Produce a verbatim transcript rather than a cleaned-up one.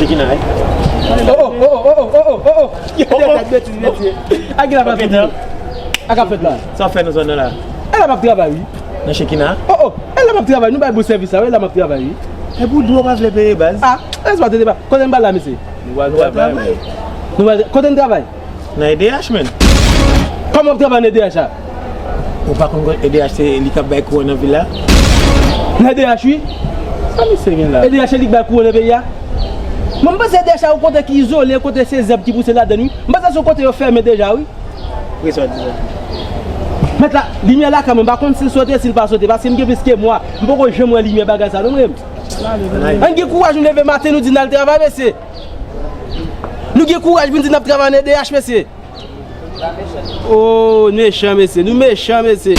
Chekina, wi. Oh, oh, oh, oh, oh, oh, oh, oh, oh. Yo, oh, oh, tèt betiz, mesye. A ki la pa fèt la? A ka fèt la? Sa w fè nan zòn nan la? E la m ap travay, wi. Nan Chekina? Oh, oh, e la m ap travay. Nou bay bon sèvis la, wi, e la m ap travay, wi. E pou dlo pa vle peye, baz? Ah, lèz pa tande pa. Kote m pral la, mesye? Nou pral travay, wi. Nou pral, kote n travay? Nan E D H, men. Kòman w ap travay nan E D H la? Ou pa konn E D H se li k ap bay kouran nan vil la? Nan E D H, wi. Sa misye gen la? E D H se li k bay kouran nan peyi a. Mwen, m panse E D H se yon kote ki izole, kote se zèb ki pouse ladan l, wi. M panse se yon kote yo fèmen deja, wi. Poukisa w di sa? Mèt la, limyè lakay mwen, m pa konn si l sote, si l pa sote, paske m gen plis ke mwa, m poko janm wè limyè bagay sa, non, mwen. Ann gen kouraj, nou leve maten, nou di n al travay, mesye. Nou gen kouraj pou n di n ap travay nan E D H, mesye. Oh, mechan, mesye. Nou mechan, mesye.